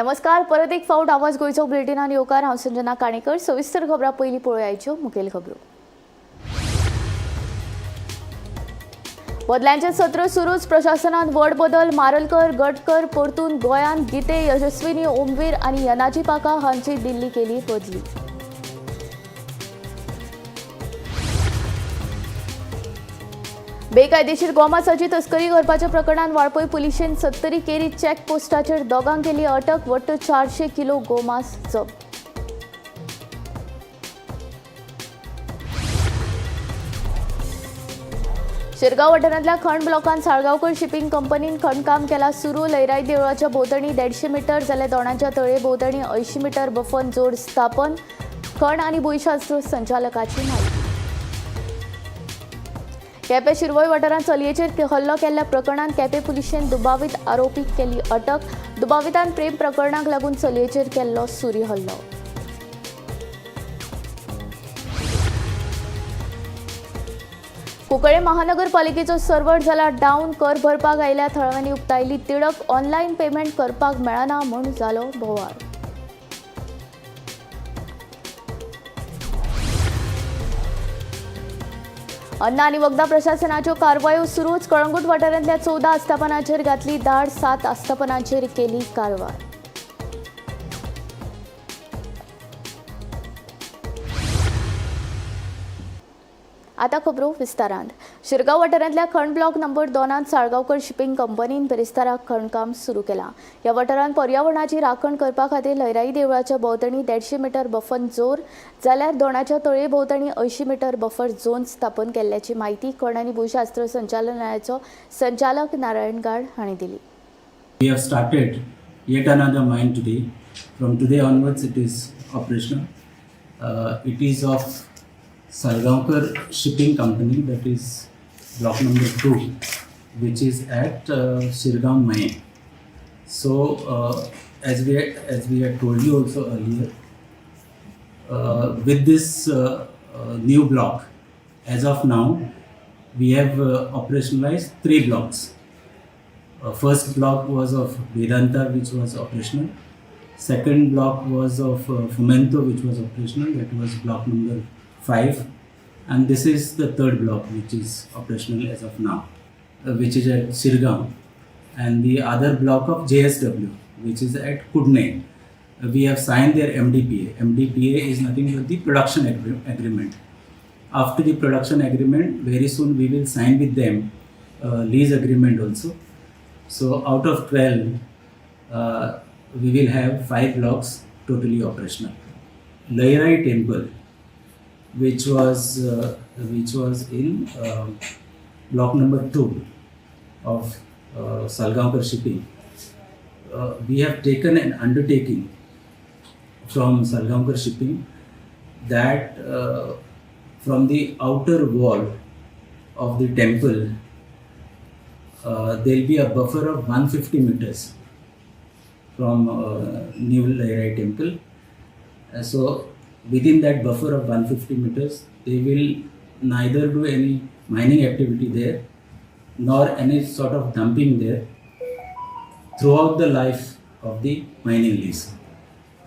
नमस्कार, परत एक फावट आवाज गोंयचो बुलेटिनान येवकार. हांव संजना काणेकर. सविस्तर खबरां. पयलीं पळोवया मुखेल खबरो. बदल्यांचें सत्र सुरूच. प्रशासनात व्हड बदल. मारलकर, गटकर परतून गोंयांत. गीते, यशस्विनी, ओमवीर आनी यनाजी पाका हांची दिल्ली केली बदली. बेकायदेशीर गोमासाची तस्करी करपाच्या प्रकरणात वाळपय पुलिशेन 70 केरी चेक पोस्टाचेर दोगांक केली अटक. वट्ट 400 किलो गोमांस जप्त. शिरगांव वाठारांतल्या खण ब्लॉकांत साळगांवकर शिपिंग कंपनीन खणकाम केला सुरू. लयराई देवळाच्या भोंवतणी 150 मिटर जाल्यार दोणाच्या तळे भोंवतणी 80 मिटर बफर जोड स्थापन. खण आनी भूंयशास्त्र संचालकाची म्हायती. केपें शिरवय वाठारांत चलयेचेर हल्लो केल्ल्या प्रकरणांत केपें पुलिशेन दुबावीत आरोपीक केली अटक. दुबावितान प्रेम प्रकरणाक लागून चलयेचेर केल्लो सुरी हल्लो. कुंकळे महानगरपालिकेचो सर्वर जाला डावन. कर भरपाक आयिल्ल्या थळाव्यांनी उक्तायली तिडक. ऑनलायन पेमेंट करपाक मेळना म्हूण जालो बोवाळ. अन्न आनी वखदां प्रशासनाच्यो कारवायो सुरूच. कळंगूट वाठारांतल्या 14 आस्थापनांचेर घातली धाड. 7 आस्थापनांचेर केली कारवाय. आता खबरो विस्तारांत. शिरगांव वाठारांतल्या खण ब्लॉक नंबर 2 साळगांवकर शिपिंग कंपनीन बिरेस्ताराक खणकाम सुरू केलां. ह्या वाठारांत पर्यावरणाची राखण करपा खातीर लयराई देवळाच्या भोंवतणी 150 मिटर बफर झोन जाल्यार दोणाच्या तळे भोंवतणी 80 मिटर बफर झोन स्थापन केल्ल्याची म्हायती खण आनी भूशास्त्र संचालनालयाचो संचालक नारायण गाड हांणी दिली. We have started yet another mine today. From today onwards, it is operational. It is of Salgaonkar Shipping Company, that is block number 2, which is at Shirgaon Mahe. So, as we had told you also earlier, with this new block, as of now, we have operationalized 3 blocks. First block was of Vedanta, which was operational. Second block was of Fomento, which was operational. That was block number 5. And this is the third block, which is operational as of now, which is at Shirgaon. And the other block of JSW, which is at Kudne. We have signed their MDPA. MDPA is nothing but the production agreement. After the production agreement, very soon we will sign with them lease agreement also. So out of 12, we will have 5 blocks totally operational. Lairai Temple, which was in block number 2 of Salgaonkar Shipping, we have taken an undertaking from Salgaonkar Shipping that from the outer wall of the temple, there will be a buffer of 150 meters from New Lairai Temple. So within that buffer of 150 meters, they will neither do any mining activity there nor any sort of dumping there throughout the life of the mining lease.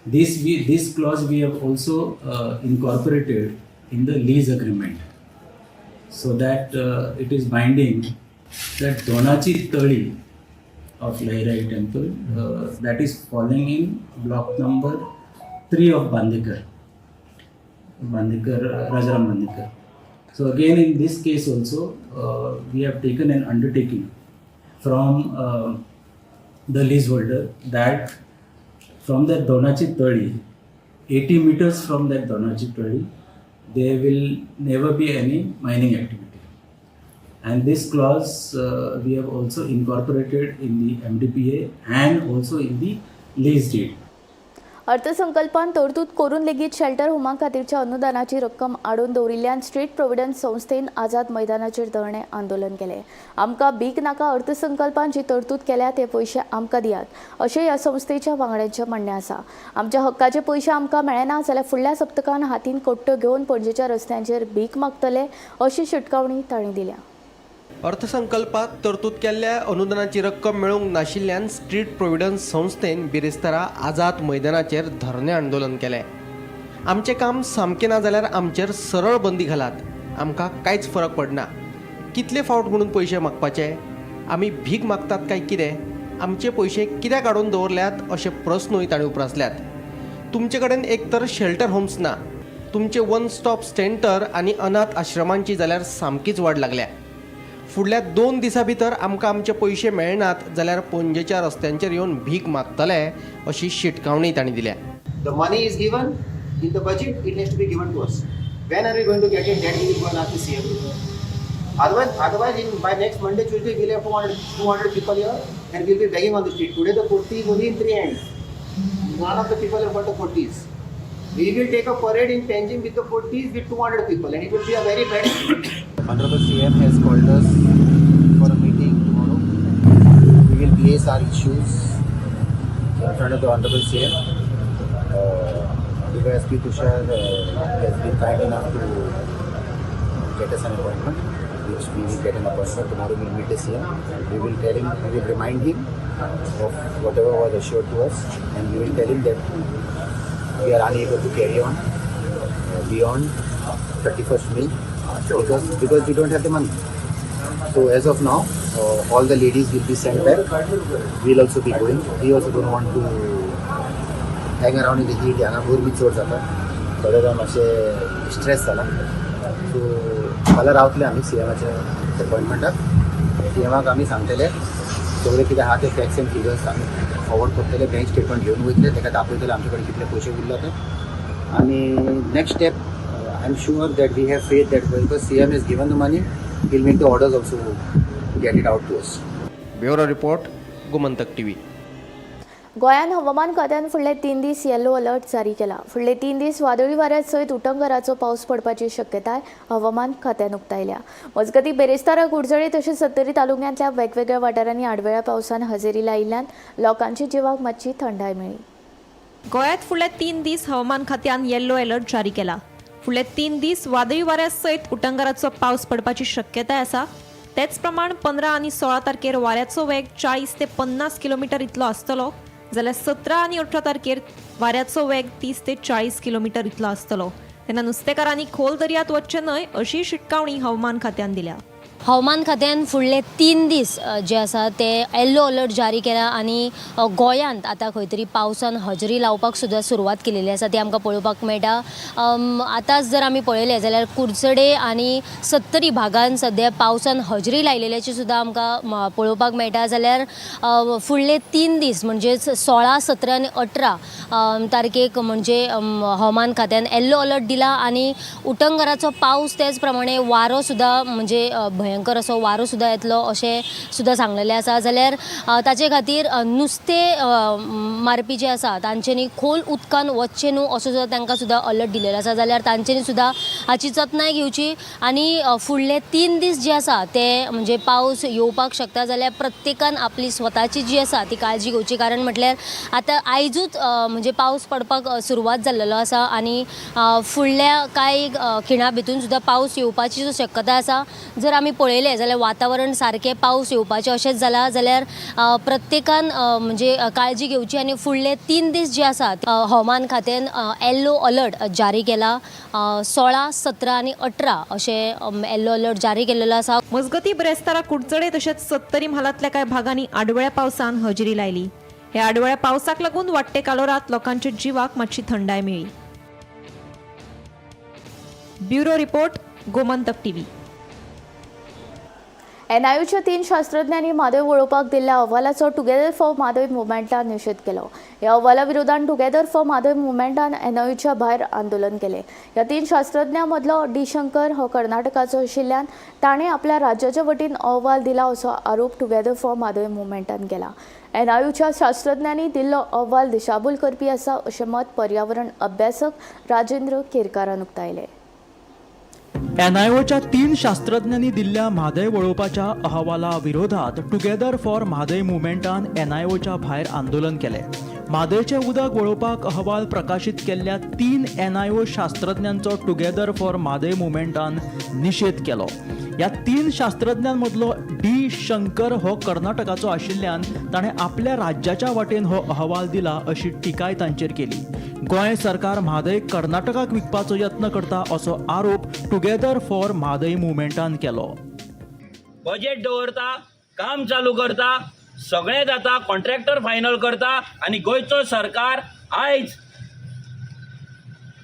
This clause we have also incorporated in the lease agreement, so that it is binding that Donachi Tali of Lairai Temple, that is falling in block number 3 of Rajaram Bandekar. So again in this case also, we have taken an undertaking from the leaseholder that from that Donachi Tali, 80 meters from that Donachi Tali, there will never be any mining activity. And this clause we have also incorporated in the MDPA and also in the lease deed. अर्थसंकल्पान तरतूद करून लेगीत shelter होमा खातीरच्या अनुदानाची रक्कम आडोवन दवरिल्ल्यान state provident संस्थेन आझाद मैदानाचेर धरणें आंदोलन केलें. आमकां भीक नाका, अर्थसंकल्पान जी तरतूद केल्या ते पयशे आमकां दियात, अशें ह्या संस्थेच्या वांगड्यांचें म्हणणें आसा. आमच्या हक्काचे पयशे आमकां मेळना जाल्यार फुडल्या सप्तकान हातीन कोट्ट्यो घेवन पणजेच्या रस्त्यांचेर भीक मागतले, अशी शिटकावणी तांणी दिल्या. अर्थसंकल्पात तरतूद केल्ल्या अनुदानाची रक्कम मेळूंक नाशिल्ल्यान स्ट्रीट प्रोविडन्स संस्थेन बिरेस्तारा आझाद मैदानाचेर धरणें आंदोलन केलें. आमचें काम सामकें ना जाल्यार आमचेर सरळ बंदी घालात, आमकां कांयच फरक पडना. कितले फावट म्हणून पयशे मागपाचे? आमी भीक मागतात काय कितें? आमचे पयशे कित्याक आडोवन दवरल्यात अशे प्रस्नूय तांणी उप्रासल्यात. तुमचे कडेन एक तर शेल्टर होम्स ना, तुमचे वन स्टॉप सेंटर आनी अनाथ आश्रमांची जाल्यार सामकीच वाड लागल्या. फुडल्या 2 दिसां भितर आमकां आमचे पयशे मेळनात जाल्यार पणजेच्या रस्त्यांचेर येवन भीक मागतले अशी शिटकावणी तांणी दिल्या. The money is given in the budget, it has to be given to us. When are we going to get it? That we will go and ask the CM. Otherwise, by next Monday, Tuesday, we'll have 200 people here and we'll be begging on the street. Today, the kurti is only in 3 hands. None of the people have got the kurtis. We will take a parade in Panjim with the kurtis with 200 people, and it will be a very bad. Honorable CM has called us for a meeting tomorrow. We will place our issues in front of the Honorable CM. DYSP Tushar has been kind enough to get us an appointment, which we will get an appointment. Tomorrow we will meet the CM. We will tell him, we will remind him of whatever was assured to us, and we will tell him that we are unable to carry on beyond 31st May because we don't have the money. So as of now, all the ladies will be sent back. We'll also be going. We also don't want to hang around in the heat. हांगा गरमी चड जाता, थोडे जाण मातशे stress जाला. So फाल्यां रावतले आमी सीएमाच्या अपॉयंटमेंटाक. सीएमाक आमी सांगतले सगळे कितें आहा ते फॅक्ट्स एंड फिगर्स आमी फॉवर्ड करतले. बँक स्टेटमेंट घेवन वयतले, ताका दाखयतले आमचे कडेन कितले पयशे उरला ते. आनी next step, I am sure that we have faith that because CM has given the money, he'll make the orders also to get it out to us. Bureau report, Gomantak TV. गोंयांत हवामान खात्यान फुडले 3 दीस येलो alert जारी केला. फुडले 3 दीस वादळी वाऱ्या सयत उटंगराचो पावस पडपाची शक्यताय हवामान खात्यान उक्तायल्या. मजगतीं बेरेस्तारा कुडचडे तशेंच सत्तरी तालुक्यांतल्या वेगवेगळ्या वाठारांनी आडवेळ्या पावसान हजेरी लायिल्ल्यान लोकांच्या जिवाक मातशी थंडाय मेळ्ळी. गोंयांत फुडले 3 दीस हवामान खात्यान येल्लो अलर्ट जारी केला. फुडले 3 दीस वादळी वाऱ्या सयत उटंगाराचो पावस पडपाची शक्यताय आसा. तेच प्रमाण 15 आनी 16 तारखेर वाऱ्याचो वेग 40 ते 50 किलोमिटर इतलो आसतलो, जाल्यार 17 आनी 18 तारखेर वाऱ्याचो वेग 30 ते 40 किलोमिटर इतलो आसतलो. तेन्ना नुस्तेकारांनी खोल दर्यांत वचचें न्हय अशी शिटकावणी हवामान खात्यान दिल्या. हवामान खात्यान फुडले 3 दीस जे आसा ते येल्लो अलर्ट जारी केला आनी गोंयांत आतां खंय तरी पावसान हजेरी लावपाक सुद्दां सुरवात केलेली आसा ती आमकां पळोवपाक मेळटा. आतांच जर आमी पळयलें जाल्यार कुडचडे आनी सत्तरी भागान सद्या पावसान हजेरी लायलेल्याची सुद्दां आमकां पळोवपाक मेळटा. जाल्यार फुडले 3 दीस म्हणजेच 16, 17 आनी 18 तारखेक म्हणजे हवामान खात्यान येल्लो अलर्ट दिला आनी उटंगराचो पावस तेच प्रमाणे वारो सुद्दां म्हणजे भयंकर असो वारो सुद्दां येतलो अशें सुद्दां सांगलेलें आसा. जाल्यार ताचे खातीर नुस्तें मारपी जे आसा तांच्यांनी खोल उदकान वचचें न्हू असो सुद्दां तांकां सुद्दां अलर्ट दिलेलो आसा. जाल्यार तांच्यांनी सुद्दां हाची जतनाय घेवची आनी फुडले 3 दीस जे आसा ते म्हणजे पावस येवपाक शकता. जाल्यार प्रत्येकान आपली स्वताची जी आसा ती काळजी घेवची, कारण म्हटल्यार आतां आयजूच म्हणजे पावस पडपाक सुरवात जाल्लेलो आसा आनी फुडल्या कांय खिणा भितून सुद्दां पावस येवपाची जो शक्यता आसा. जर आमी पळयलें जाल्यार वातावरण सारकें पावस येवपाचें अशेंच जालां. जाल्यार प्रत्येकान म्हणजे काळजी घेवची आनी फुडले 3 दीस जे आसा हवामान खात्यान येल्लो अलर्ट जारी केला. 16, 17 आनी 18 अशें येल्लो अलर्ट जारी केल्लो आसा. मजगतीं बिरेस्तारा कुडचडे तशेंच सत्तरी म्हालांतल्या कांय भागांनी आडवेळ्या पावसान हजेरी लायली. ह्या आडवेळ्या पावसाक लागून वाडटे कालोरांत लोकांच्या जिवाक मातशी थंडाय मेळ्ळी. Bureau report, Gomantak TV. एनआययूच्या 3 शास्त्रज्ञांनी म्हादय वळोवपाक दिल्ल्या अहवालाचो टुगेदर फॉर म्हादय मुवमेंटान निशेध केलो. ह्या अहवाला विरोधान टुगेदर फॉर म्हादय मुवमेंटान एनआययूच्या भायर आंदोलन केलें. ह्या 3 शास्त्रज्ञां मदलो डी शंकर हो कर्नाटकाचो आशिल्ल्यान ताणें आपल्या राज्याच्या वतीन अहवाल दिला असो आरोप टुगेदर फॉर म्हादय मुवमेंटान केला. एनआययूच्या शास्त्रज्ञांनी दिल्लो अहवाल दिशाभूल करपी आसा अशें मत पर्यावरण अभ्यासक राजेंद्र केरकारान उक्तायलें. एनआयओच्या 3 शास्त्रज्ञांनी दिल्ल्या म्हादय वळोवपाच्या अहवाला विरोधात टुगेदर फॉर म्हादय मुवमेंटान एनआयओच्या भायर आंदोलन केलें. म्हादयचें उदक वळोवपाक अहवाल प्रकाशीत केल्ल्या 3 NIO शास्त्रज्ञांचो टुगेदर फॉर म्हादय मुवमेंटान निशेध केलो. ह्या 3 शास्त्रज्ञांमदलो डी शंकर हो कर्नाटकाचो आशिल्ल्यान ताणें आपल्या राज्याच्या वाटेन हो अहवाल दिला अशी टिकाय तांचेर केली. गोंय सरकार म्हादय कर्नाटकाक विकपाचो यत्न करता असो आरोप टुगेदर फॉर म्हादय मुवमेंटान केलो. बजेट दवरता, काम चालू करता, सगळें जाता, कॉन्ट्रॅक्टर फायनल करता आनी गोंयचो सरकार आयज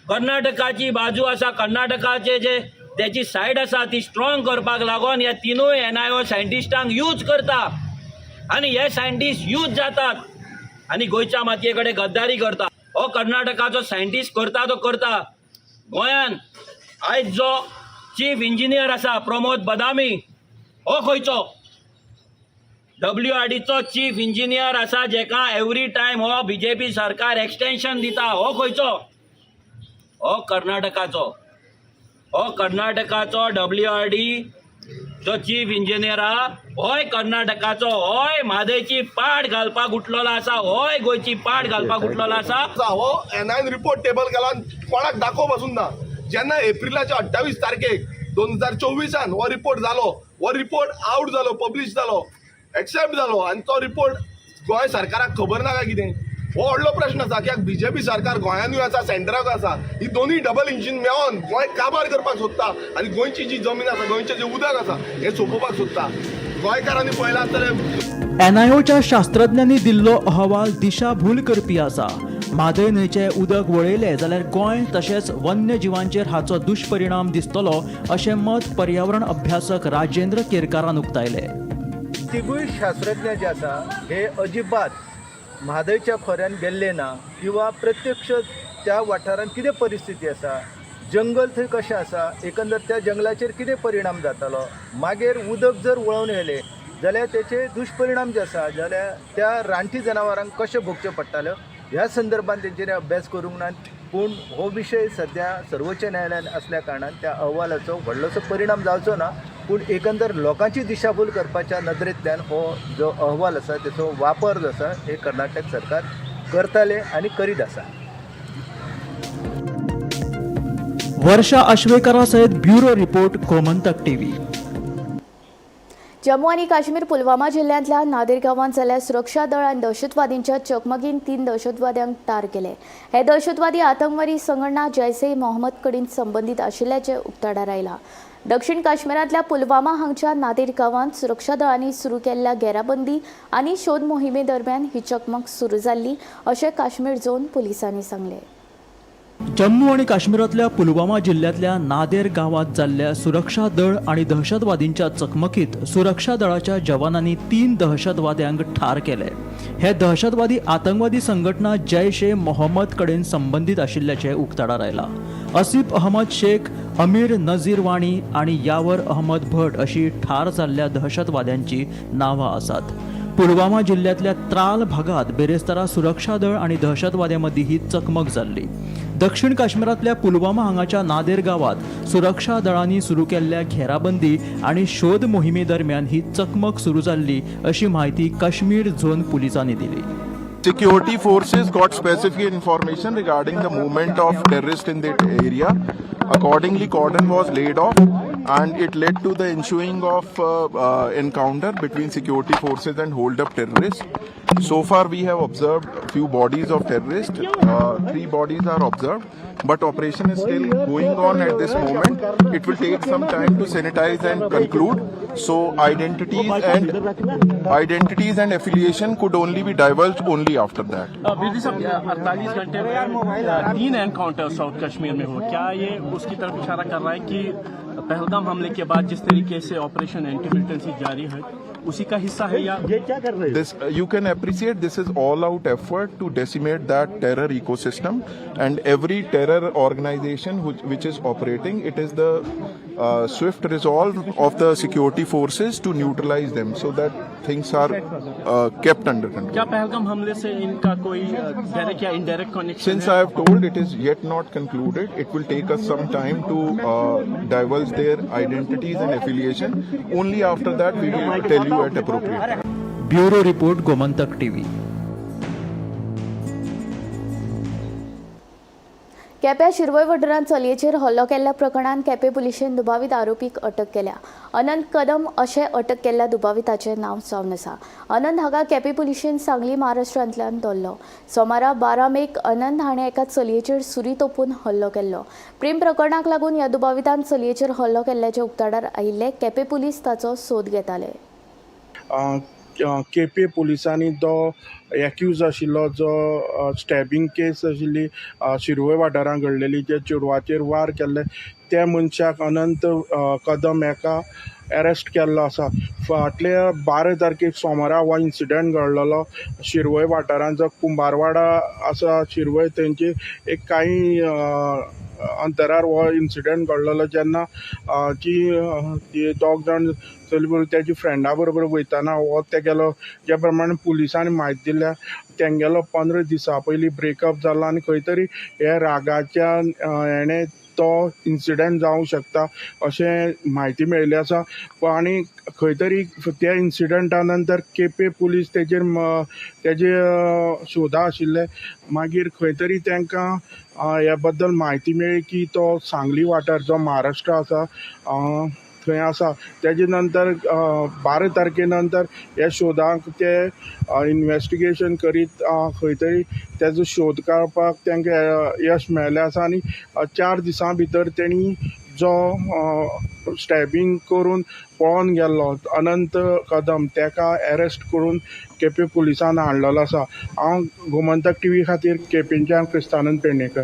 कर्नाटकाची बाजू आसा, कर्नाटकाचे जे तेची सायड आसा ती स्ट्रॉंग करपाक लागून ह्या तिनूय NIO सायंटिस्टांक यूज करता आनी हे सायंटिस्ट यूज जातात आनी गोंयच्या मातये कडेन गद्दारी करता. हो कर्नाटकाचो सायंटिस्ट करता तो करता. गोंयान आयज जो चीफ इंजिनियर आसा प्रमोद बदामी हो खंयचो WRDचो चीफ इंजिनियर आसा जेका एवरी टायम हो बीजेपी सरकार एक्सटेंशन दिता, हो खंयचो? हो कर्नाटकाचो. हो कर्नाटकाचो WRD जो चीफ इंजिनियर आहा होय कर्नाटकाचो, होय म्हादयची पाट घालपाक उठलेलो आसा, होय गोंयची पाट घालपाक उठलेलो आसा. हो NIN report टेबल केला, कोणाक दाखोवप पासून ना. जेन्ना एप्रिलाच्या 28 तारखेक 2024 हो रिपोर्ट जालो, हो रिपोर्ट आवट जालो, पब्लीश जालो, एक्सेप्ट जालो आनी तो रिपोर्ट गोंय सरकाराक खबर ना काय कितें, हो व्हडलो प्रश्न आसा. कित्याक बीजेपी सरकार गोंयानूय आसा, सेंटराक आसा, ही दोनूय डबल इंजीन मेळोन गोंय काबार करपाक सोदता आनी गोंयची जी जमीन आसा, गोंयचें जें उदक आसा हें सोंपोवपाक सोदता. गोंयकारांनी पळयलां आसतलें. NIOच्या शास्त्रज्ञांनी दिल्लो अहवाल दिशाभूल करपी आसा. म्हादय न्हंयचें उदक वळयलें जाल्यार गोंय तशेंच वन्यजिवांचेर हाचो दुश्परिणाम दिसतलो अशें मत पर्यावरण अभ्यासक राजेंद्र केरकारान उक्तायलें. तिगूय शास्त्रज्ञ जे आसा हे अजिबात म्हादयच्या खोऱ्यान गेल्ले ना किंवा प्रत्यक्ष त्या वाठारांत कितें परिस्थिती आसा, जंगल थंय कशें आसा, एकंदर त्या जंगलाचेर कितें परिणाम जातालो, मागीर उदक जर वळोवन येयलें जाल्यार तेचे दुश्परिणाम जे आसा जाल्यार त्या रानटी जनावरांक कशें भोगचें पडटाल्यो ह्या संदर्भात तेंच्यांनी अभ्यास करूंक ना. पूण हो विशय सद्या सर्वोच्च न्यायालयान आसल्या कारणान त्या अहवालाचो व्हडलोसो परिणाम जावचो ना, पूण एकंदर लोकांची दिशाभूल करपाच्या नदरेंतल्यान हो जो अहवाल आसा तेचो वापर जो आसा हे कर्नाटक सरकार करताले आनी करीत आसा. वर्षा आश्वेकरा सयत bureau report, Gomantak TV. Jammu आनी काश्मीर पुलवामा जिल्ल्यांतल्या नादेर गांवांत जाल्ल्या सुरक्षा दळ आनी दहशतवादींच्या चकमकीन 3 दहशतवाद्यांक ठार केले. हे दहशतवादी आतंकवादी संघटना जैश ए मोहम्मद कडेन संबंदीत आशिल्ल्याचें उक्ताडार आयलां. दक्षिण काश्मीरांतल्या पुलवामा हांगच्या नादेर गांवांत सुरक्षा दळांनी सुरू केल्ल्या घेराबंदी आनी शोध मोहिमे दरम्यान ही चकमक सुरू जाल्ली अशें काश्मीर झोन पुलिसांनी सांगलें. जम्मू आनी काश्मीरांतल्या पुलवामा जिल्ल्यांतल्या नादेर गांवांत जाल्ल्या सुरक्षा दळ आनी दहशतवादींच्या चकमकीत सुरक्षा दळाच्या जवानांनी 3 दहशतवाद्यांक ठार केले. हे दहशतवादी आतंकवादी संघटना जैश ए मोहम्मद कडेन संबंदीत आशिल्ल्याचें उक्ताडार आयलां. असीफ अहमद शेख, अमीर नझीर वाणी आनी यावर अहमद भट अशी ठार जाल्ल्या दहशतवाद्यांची नांवां आसात. पुलवामा जिल्ल्यांतल्या त्राल भागात बेरेस्तारा सुरक्षा दळ आनी दहशतवाद्यां मदीं ही चकमक जाल्ली. दक्षिण काश्मीरांतल्या पुलवामा हांगाच्या नादेर गांवांत सुरक्षा दळांनी सुरू केल्ल्या घेराबंदी आनी शोध मोहिमे दरम्यान ही चकमक सुरू जाल्ली अशी म्हायती काश्मीर झोन पुलिसांनी दिली. Security forces got specific information regarding the movement of terrorists in that area. Accordingly, cordon was laid off and it led to the ensuing of encounter between security forces and hold-up terrorists. So far, we have observed few bodies of terrorists. 3 bodies are observed, but operation is still going on at this moment. It will take some time to sanitize and conclude. So identities and affiliation could only be divulged only after that. बीजी साहब, 48 घंटे में 3 encounter south Kashmir में हुआ, क्या ये उसकी तरफ इशारा कर रहा है कि पहलगाम हमले के बाद जिस तरीके से ऑपरेशन एंटी मिलिटेंसी जारी है उसी का हिस्सा है या ये क्या कर रहे This you can appreciate, this is all out effort to decimate that terror ecosystem and every terror organization which is operating. It is the swift resolve of the security forces to neutralize them so that things are kept under control. क्या पहलगाम हमले से इनका कोई direct या indirect connection? Since I have told, it is yet not concluded. It will take us some time to divulge their identities and affiliation. Only after that we will tell you at appropriate time. Bureau report, Gomantak TV. केप्यां शिरवय वाठारांत चलयेचेर हल्लो केल्ल्या प्रकरणांत केपें पुलिशेन दुबावीत आरोपीक अटक केल्या. अनंत कदम अशें अटक केल्ल्या दुबाविताचें नांव जावन आसा. अनंत हाका केपें पुलिशेन सांगली महाराष्ट्रांतल्यान धरलो. सोमारा 12 मेक अनंत हाणें एका चलयेचेर सुरी तोपून हल्लो केल्लो. प्रेम प्रकरणाक लागून ह्या दुबावितान चलयेचेर हल्लो केल्ल्याचें उक्ताडार आयिल्लें. केपें पुलीस ताचो सोद घेताले. केपें पुलिसांनी जो एक्यूज आशिल्लो, जो स्टॅबिंग केस आशिल्ली शिरवय वाठारांत घडलेली, जे चेडवाचेर वार केल्ले त्या मनशाक अनंत कदम हेका एरेस्ट केल्लो आसा. फाटल्या 12 तारखेक सोमारा हो इन्सिडंट घडलेलो शिरवय वाठारांत, जो कुंभारवाडा आसा शिरवय, थंयचे एक कांय अंतरार हो इन्सिडंट घडलेलो, जेन्ना ती दोग जाण चली बरोबर तेजी फ्रेंडा बरोबर वयतना हो तेगेलो, ज्या प्रमाणे पुलिसांनी म्हायती दिल्या, तेंगेलो 15 दिसां पयलीं ब्रेकअप जालो आनी खंय तरी हे रागाच्या हेणें तो इन्सिडंट जावंक शकता अशें म्हायती मेळिल्ली आसा. आनी खंय तरी त्या इन्सिडंटा नंतर केपें पुलीस तेजेर तेजे शोधा आशिल्ले. मागीर खंय तरी तांकां ह्या बद्दल म्हायती मेळ्ळी की तो सांगली वाठार जो महाराष्ट्र आसा थंय आसा. तेजे नंतर 12 तारखे नंतर ह्या शोधाक ते इन्वेस्टिगेशन करीत खंय तरी तेजो शोध काडपाक तांकां यश मेळ्ळें आसा. आनी 4 दिसां भितर तेणी जो स्टॅबिंग करून पळोन गेल्लो अनंत कदम तेका एरेस्ट करून केपें पुलिसान हाडलेलो आसा. हांव गोमंतक टीव्ही खातीर केपेंच्यान क्रिस्तानंद पेडणेकर.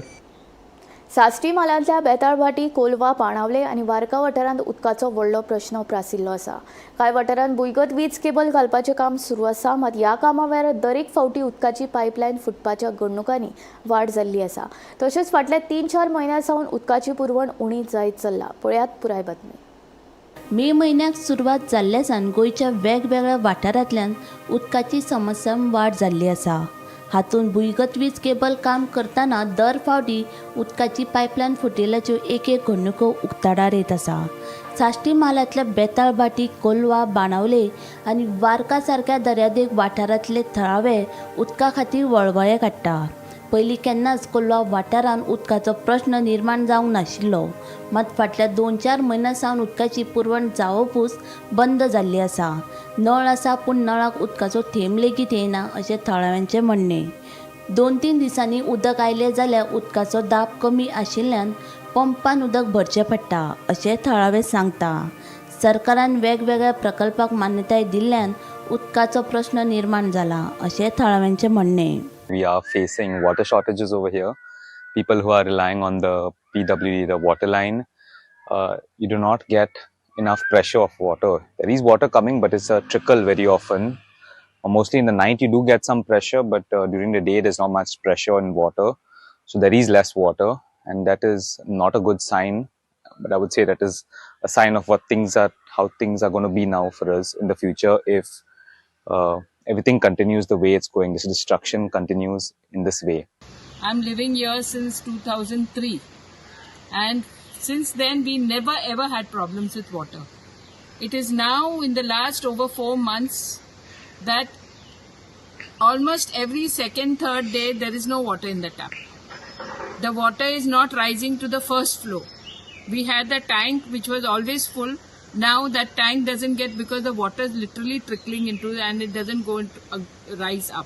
साश्टी म्हालांतल्या बेताळभाटी, कोलवा, बाणावले आनी वारका वाठारांत उदकाचो व्हडलो प्रश्न उप्रासिल्लो आसा. कांय वाठारांत भुंयगत वीज केबल घालपाचें काम सुरू आसा, मात ह्या कामा वेळार दरेक फावटी उदकाची पायपलायन फुटपाच्या घडणुकांनी वाड जाल्ली आसा. तशेंच फाटल्या 3-4 म्हयन्यां सावन उदकाची पुरवण उणी जायत चल्ला. पळयात पुराय बातमी. मे म्हयन्याक सुरवात जाल्ल्यासान गोंयच्या वेगवेगळ्या वाठारांतल्यान उदकाची समस्या वाड जाल्ली आसा. हातूंत भुंयगत वीज केबल काम करतना दर फावटी उदकाची पायपलायन फुटिल्ल्याच्यो एक एक घडणुको उक्ताडार येत आसा. साश्टी म्हालांतल्या बेताळभाटी, कोलवा, बाणावले आनी वारका सारक्या दर्यादेग वाठारांतले थळावे उदका खातीर वळवळे काडटा. पयलीं केन्नाच कोलवा वाठारांत उदकाचो प्रश्न निर्माण जावंक नाशिल्लो, मात फाटल्या 2-4 म्हयन्यां सावन उदकाची पुरवण जावपूच बंद जाल्ली आसा. नळ आसा पूण नळाक उदकाचो थेंब लेगीत येना अशें थळाव्यांचें म्हणणें. 2-3 दिसांनी उदक आयलें जाल्यार उदकाचो दाब कमी आशिल्ल्यान पंपान उदक भरचें पडटा अशें थळावे सांगता. सरकारान वेगवेगळ्या प्रकल्पाक मान्यताय दिल्ल्यान उदकाचो प्रश्न निर्माण जाला अशें थळाव्यांचें म्हणणें. We are facing water shortages over here. People who are relying on the PWD, the water line, you do not get enough pressure of water. There is water coming, but it's a trickle very often. Mostly in the night you do get some pressure, but during the day there's not much pressure in water. So there is less water, and that is not a good sign. But I would say that is a sign of what things are, how things are going to be now for us in the future if everything continues the way it's going. This destruction continues in this way. I'm living here since 2003, and since then we never ever had problems with water. It is now in the last over 4 months that almost every second, third day there is no water in the tap. The water is not rising to the first floor. We had the tank which was always full. Now that tank doesn't get, because the water is literally trickling into and it doesn't go into, rise up.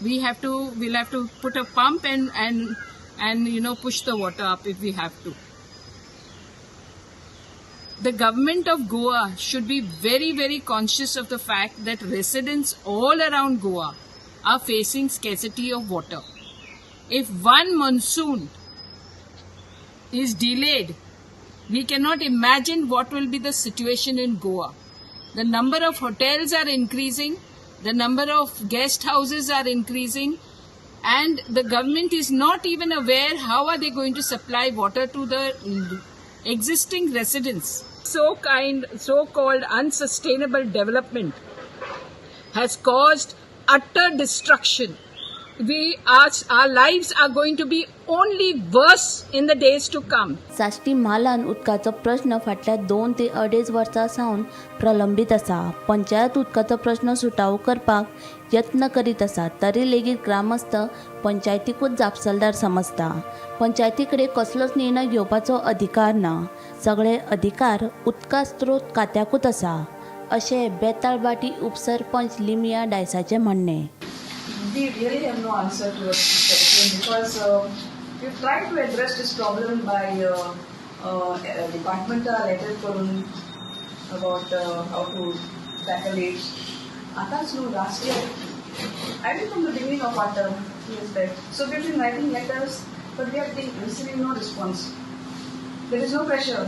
We'll have to put a pump and you know, push the water up if we have to. The government of Goa should be very, very conscious of the fact that residents all around Goa are facing scarcity of water. If one monsoon is delayed, we cannot imagine what will be the situation in Goa. The number of hotels are increasing, the number of guest houses are increasing, and the government is not even aware how are they going to supply water to the existing residents. So-called unsustainable development has caused utter destruction. Our lives are going to be only worse in the days to come. Sashti म्हालान उदकाचो प्रश्न फाटल्या 2 ते 2.5 वर्सां सावन प्रलंबीत आसा. पंचायत उदकाचो प्रश्न सुटावो करपाक यत्न करीत आसा, तरी लेगीत ग्रामस्थ पंचायतीकूच जापसालदार समजता. पंचायती कडेन कसलोच निर्णय घेवपाचो अधिकार ना, सगळे अधिकार उदका स्त्रोत खात्याकूच आसा, अशें बेताळबाटी उपसरपंच लिमिया डायसाचें म्हणणें. We really have no answer to this question because we've tried to address this problem by departmental letter करून about how to tackle it. आतांच न्हू, last year, I think from the beginning of our term, years back. So we've been writing letters, but we are receiving no response. There is no pressure.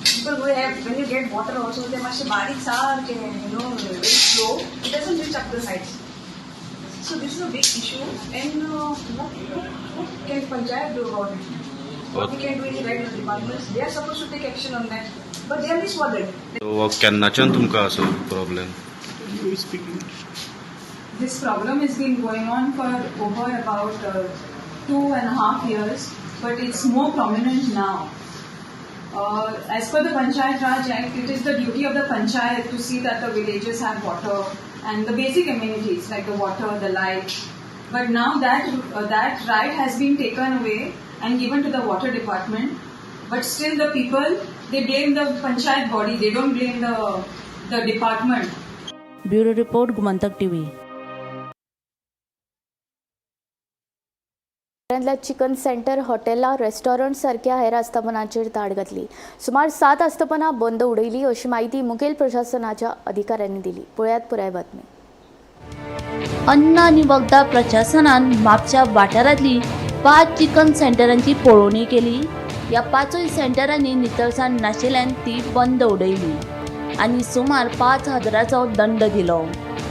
People who have, when you get water also, they must बारीक सारके, very slow. It doesn't reach up the sides. So this is a big issue, and what can Panchayat do about it? What we can do is write to the departments. They are supposed to take action on that, but they are misworded. केन्नाच्यान तुमकां असो problem? This problem has been going on for over about 2.5 years, but it's more prominent now. As per the Panchayat Raj Act, it is the duty of the Panchayat to see that the villages have water and the basic amenities like the water, the light. But now that right has been taken away and given to the water department. But still the people, they blame the Panchayat body, they don't blame the department. Bureau report, Gomantak TV. Chicken centre हॉटेला restaurant सारख्या हेर आस्थापनांचेर धाड घातली. सुमार 7 आस्थापनां बंद उडयली अशी माहिती मुखेल प्रशासनाच्या अधिकाऱ्यांनी दिली. पळयात पुराय बातमी. अन्न आनी वखदां प्रशासनान म्हापशा वाठारांतली 5 चिकन सेंटरांची पळोवणी केली. ह्या 5 सेंटरांनी नितळसाण नाशिल्ल्यान ती बंद उडयली आनी सुमार 5,000चो दंड दिलो.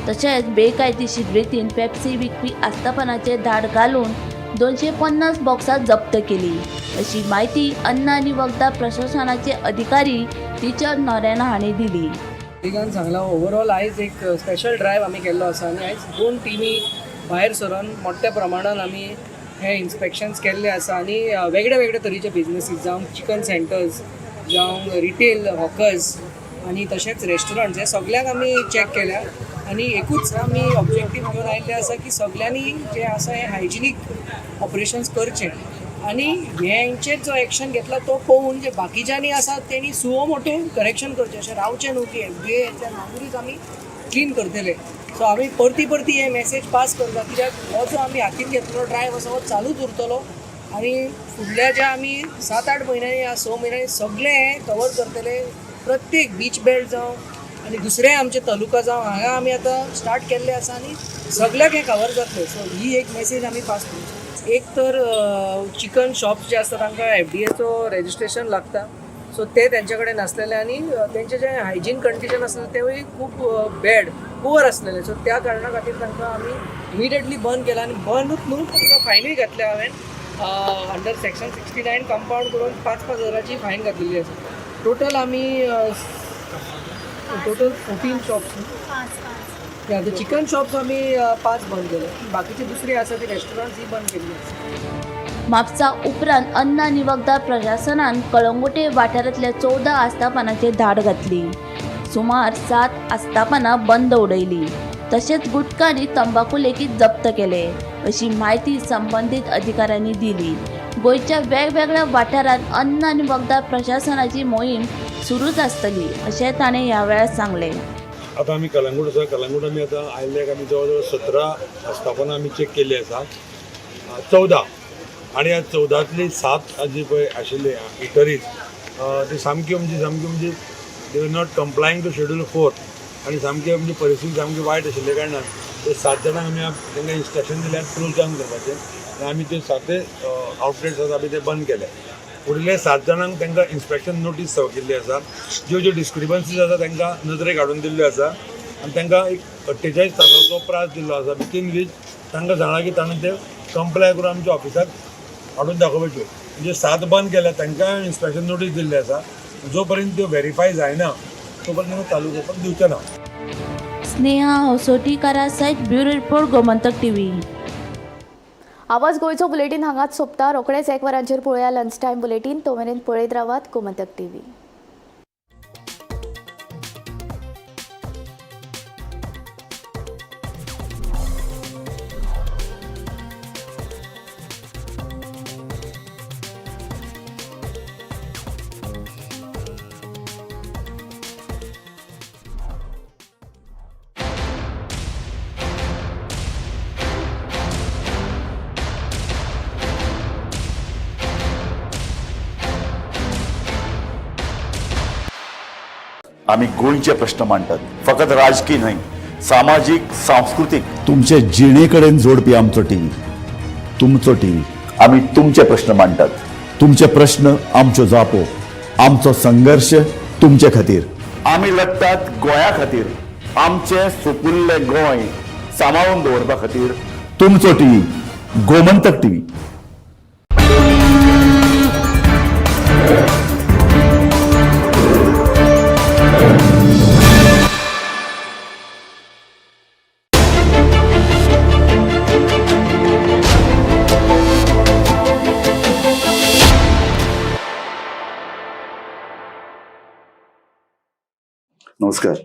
तशेंच बेकायदेशीर रितीन पेप्सी विकपी आस्थापनाचेर धाड घालून 250 बॉक्सां जप्त केली अशी म्हायती अन्न आनी वखदां प्रशासनाचे अधिकारी टिचर नोरेना हांणी दिली. तिगान सांगला ओवरऑल आयज एक स्पेशल ड्रायव्ह आमी केल्लो आसा आनी आयज 2 टिमी भायर सरून मोठ्या प्रमाणान आमी हे इन्स्पेक्शन्स केल्ले आसा आनी वेगळे वेगळे तरेचे बिजनसीस जावं चिकन सेंटर्स जावं रिटेल हॉकर्स आनी तशेंच रेस्टॉरंट्स हे सगळ्यांक आमी चॅक केल्या आनी एकूच आमी ऑब्जेक्टीव घेवन आयिल्ले आसा की सगळ्यांनी जे आसा हे हायजिनीक ऑपरेशन्स करचें आनी हेंचेर जो एक्शन घेतला तो पळोवन जे बाकीच्यांनी आसा तेणी सुओ मोटो करेक्शन करचें, अशें रावचें न्हू की एफ डी ए मागीरूच आमी क्लीन करतले. सो आमी परती परती हे मॅसेज पास करता कित्याक हो जो आमी हातीन घेतलेलो ड्रायव आसा हो चालूच उरतलो आनी फुडल्या ज्या आमी 7-8 म्हयन्यांनी या 6 म्हयन्यांनी सगळें हें कवर करतले. प्रत्येक बीच बेल्ट जावं आनी दुसरे आमचे तालुका जावं हांगा आमी आतां स्टार्ट केल्ले आसा आनी सगळ्याक हें कवर जातलें. सो ही एक मॅसेज आमी पास करूं. एक तर चिकन शॉप्स जे आसता तांकां एफ डी एचो रेजिस्ट्रेशन लागता, सो ते तेंचे कडेन नासलेले आनी तेंचे जे हायजीन कंडिशन आसलेले तेवूय खूब बॅड पुवर आसलेले. सो त्या कारणा खातीर तांकां आमी इमिडिएटली बंद केला आनी बंदूच न्हू तांकां फायनूय घातल्या हांवें अंडर सेक्शन 69 कंपावंड करून 5-5 हजाराची फायन घातलेली आसा. टोटल आमी टोटल 14 शॉप्स या चिकन शॉप्स आमी 5 बंद केले, बाकीचे दुसरी आसा ती रेस्टॉरंट्स ही बंद केल्ली आसा. म्हापसा उपरांत अन्न आनी वखदां प्रशासनान कळंगूटे वाठारांतल्या 14 आस्थापनाचेर धाड घातली. सुमार 7 आस्थापनां बंद उडयली. तशेंच गुटखा आनी तंबाकू लेगीत जप्त केले अशी म्हायती संबंदीत अधिकाऱ्यांनी दिली. गोंयच्या वेगवेगळ्या वाठारांत अन्न आनी वखदां प्रशासनाची मोहीम सुरूच आसतली अशें ताणें ह्या वेळार सांगलें. आतां आमी कलंगूट आसा. कलंगूट आमी आतां आयिल्ल्याक आमी जवळ जवळ 17 आस्थापनां आमी चॅक केल्ली आसा, 14 आनी ह्या 14तली 7 जी पळय आशिल्ली इटरीज ती सामकी म्हणजे सामकी म्हणजे they are not complying to schedule 4 आनी सामकी म्हणजे परिस्थिती सामकी वायट आशिल्ल्या कारणान ते 7 जाणांक आमी तांकां इन्स्ट्रक्शन दिल्यात क्लोज डावन करपाचें आनी आमी ते 7 आउटलेट्स आसा आमी ते बंद केले. उरिल्ले 7 जाणांक तांकां इन्स्पेक्शन नोटीस सर्व केल्ली आसा. ज्यो ज्यो डिस्क्रिपन्सीज आसा तांकां नदरेक हाडून दिल्ल्यो आसा आनी तांकां एक 48 तासाचो प्रास दिल्लो आसा विथीन वीच तांकां सांगलां की ताणें ते कंप्लाय करून आमच्या ऑफिसाक हाडून दाखोवपाच्यो. म्हणजे 7 बंद केल्या तांकां इन्स्पेक्शन नोटीस दिल्ली आसा. जो पर्यंत त्यो व्हेरीफाय जायना तो पर्यंत तांकां चालू करपाक दिवचे ना. स्नेहा हसोटीकारा सयत ब्युरो रिपोर्ट, गोमंतक टीव्ही. आवाज गोंयचो बुलेटीन हांगाच सोंपता. रोखडेच 1 वरांचेर पळोवया लंच टायम बुलेटीन. तो मेरेन पळयत रावात गोमंतक टीव्ही. आमी गोंयचे प्रश्न मांडटात, फकत राजकीय न्हय, सामाजीक, सांस्कृतीक, तुमचे जिणे कडेन जोडपी आमचो टीव्ही, तुमचो टीव्ही. आमी तुमचे प्रश्न मांडटात, तुमचे प्रश्न आमच्यो जापो, आमचो संघर्श तुमचे खातीर. आमी लढटात गोंया खातीर, आमचें सुपुल्लें गोंय सांबाळून दवरपा खातीर. तुमचो टीव्ही, गोमंतक टीव्ही. नमस्कार.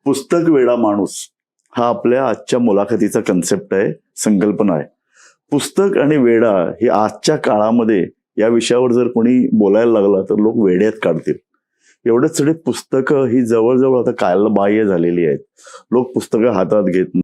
पुस्तक वेडा माणूस हा आपल्या आजच्या मुलाखतीचा कन्सेप्ट आहे, संकल्पना आहे. पुस्तक आणि वेडा ही आजच्या काळामध्ये या विषयावर जर कोणी बोलायला लागला तर लोक वेड्यात काढतील. एवढंच सगळे पुस्तकं ही जवळजवळ आता कालबाह्य झालेली आहेत. लोक पुस्तकं हातात घेत